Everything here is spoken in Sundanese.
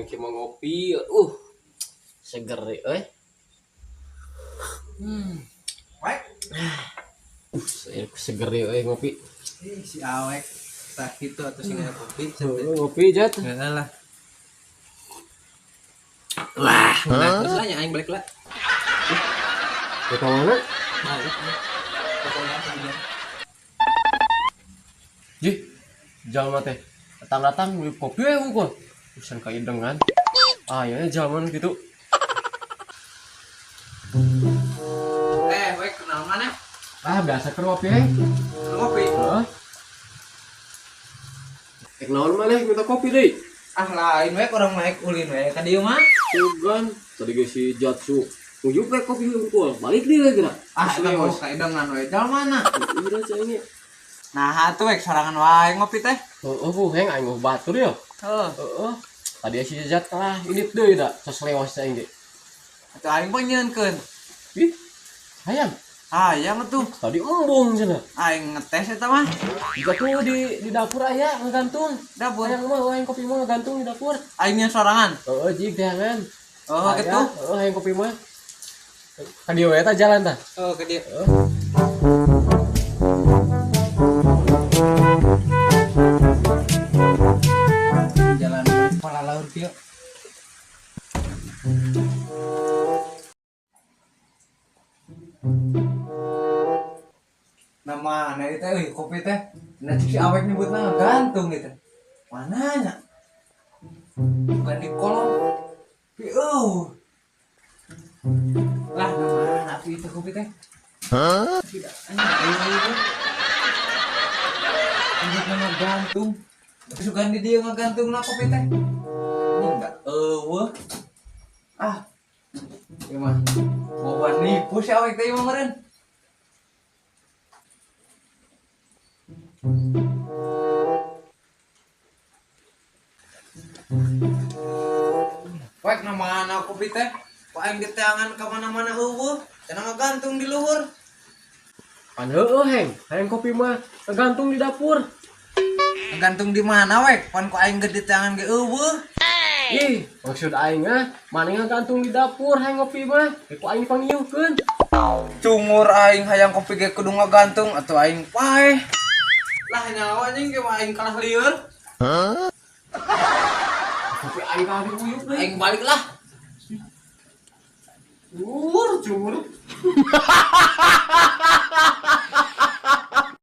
Aing ki mau ngopi. Seger euy. Wek. Seger euy ngopi. Ih, si awek sakit tuh atau sing kopi. Ngopi jat. Enggak lah. Wah, nah, terus lah aing balik lah. Ke mana? Balik. Pokoknya apa dia? Jih, jalma teh. Datang-datang beli kopi we unggul. Urusan kaidengan. Ah, ya zaman gitu. Wek kenal mana? Ah, biasa keur ngopi eh. Ngopi. Heeh. Ek naon maneh minta kopi deui? Ah, lain wek orang naik ulin we ka dieu mah. Sugan, tadi ge si Jatsu nguyup we kopi unggul. Balik deui geura. Ah, eta mau kaidengan we. Jal mana? Udah cai. Nah, atuh wek sorangan wae ngopi teh. Heeh, bu, heng aing mah batur ya. Heuh. Heeh. Tadi si Jat kalah ini deui da, tos lewas aing ge. Atuh aing pun nyeunkeun. Ih. Hayang, Hayang atuh. Tadi embung cenah. Aing ngetes eta mah. Jika tuh di dapur aya ngegantung. Dapur. Hayang mah hayang kopi mah ngegantung di dapur. Aing nyeun sorangan. Heeh, jig teangan. Oh, gitu. Heeh, hayang kopi mah. Ka dieu we eta jalan tah. Oh, ke dieu. Heeh. Jalan kepala laur kieu. Nah, mana itu euy kopi teh? Nah, cik si awek nyebutna gantung gitu. Mananya? Bukan di kolom. Tapi eueuh. Lah, nah mana atuh itu kopi teh? Hah? Tidak. Anjing, nyebutna ngagantung. Sugan di dieu ngagantung na kopi teh. Ini enggak eueuh. Ah. Ieu mah bawa nipu si awek teh mah meureun. Wek na mana kopi teh? Kok aing diteangan ka mana-mana eueuh, cenah ngagantung di luhur. Pan heueuh heng, hayang kopi mah ngegantung di dapur. Ngagantung di mana wek? Pan kok aing ge diteangan ge eueuh. Ih, maksud aing mah mana ngagantung di dapur hayang kopi mah. Ku aing dipangiuhkeun. Cungur aing hayang kopi ge kudu ngagantung atuh aing paeh. Lah nyawa anjing ge mah aing kalah lieur. Kopi aing kalah diuyup deui. Aing balik lah. Cungur, cungur.